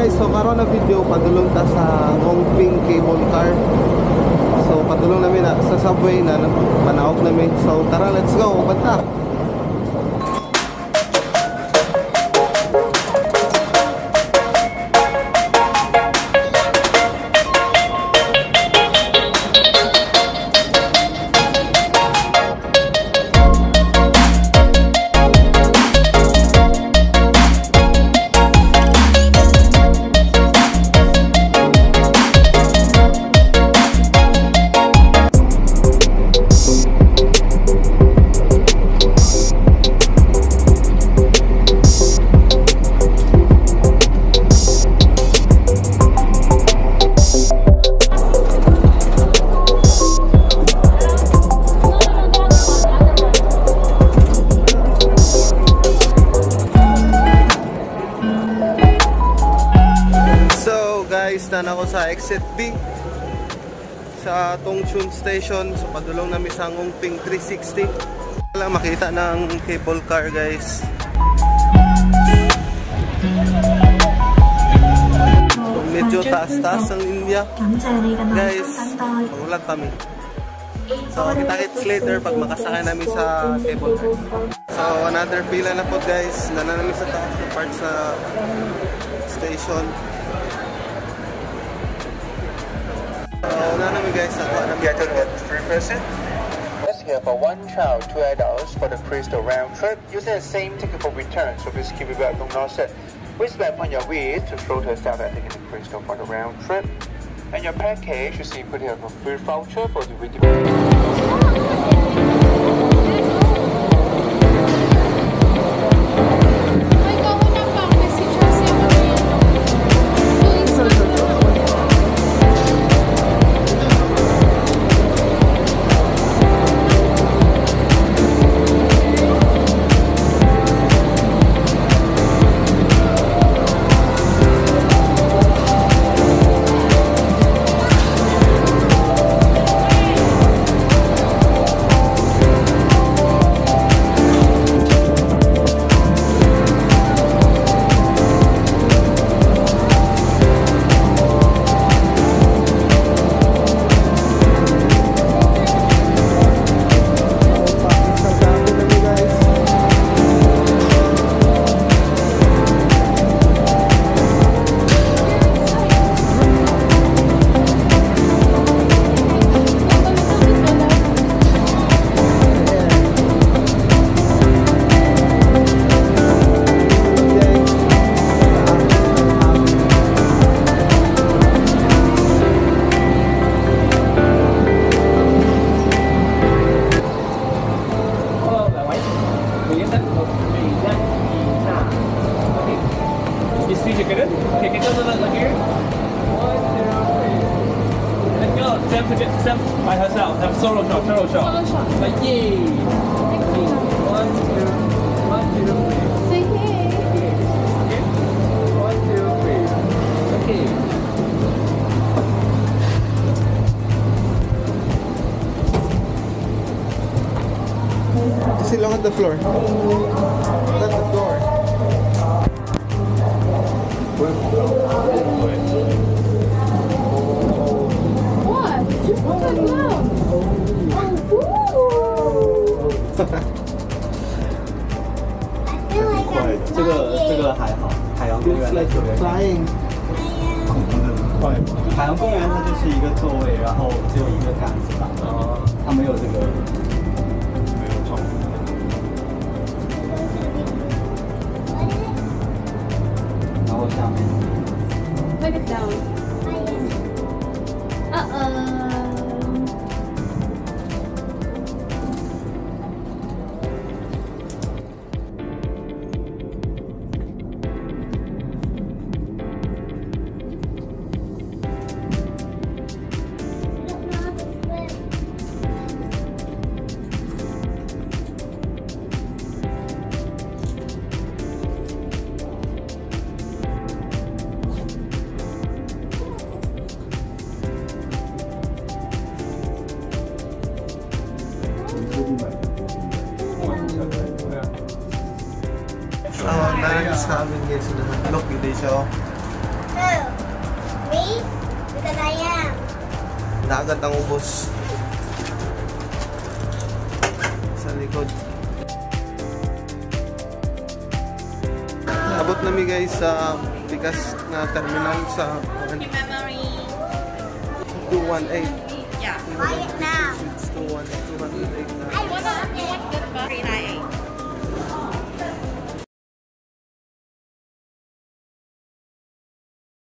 Guys, so karon na video, padulong ta sa Ngong Cable Car. So padulong namin na sa subway na panaog namin. So tara, let's go. Banta. So guys, nan ako sa exit B sa Tung Chung Station. So padulong nami sa Ngong Ping 360. Lang makita ng cable car, guys. So, medyo taas-taas ang linya. Guys, mag-vlog kami. So kita-kits later pag makasakay namin sa cable car. So another pila na po, guys. Nana namin sa taas na part sa station. So na namin, guys, nakuha namin Get 3%. Yes, here for one child, two adults for the Crystal round trip using the same ticket for return. So please keep it back on set. Please on your way to show to staff at taking the Crystal for the round trip. And your package is included a free voucher for the video. Sam by herself, have solo shot, solo shot. Solo shot. Like, yay! One, two, one, two, three. Say hey. Okay. One, two, three. Okay. Just look at the floor. Look at the floor. What? Just look at them. Oh, 这个这个还好，海洋公 It's 园 like flying. 海洋公园它就是一个座位，然后只有一个杆子吧，它没有这个，没有窗。然后下面。 Look it down. Uh-oh. So, naramis sa amin, guys. Look, dito siya. Who? Me? Because I am. Dagat ang ubos. Sa likod. Abot nami, guys, sa Pikas na terminal sa Memory. 218. Yeah. Buy it now. It's 218.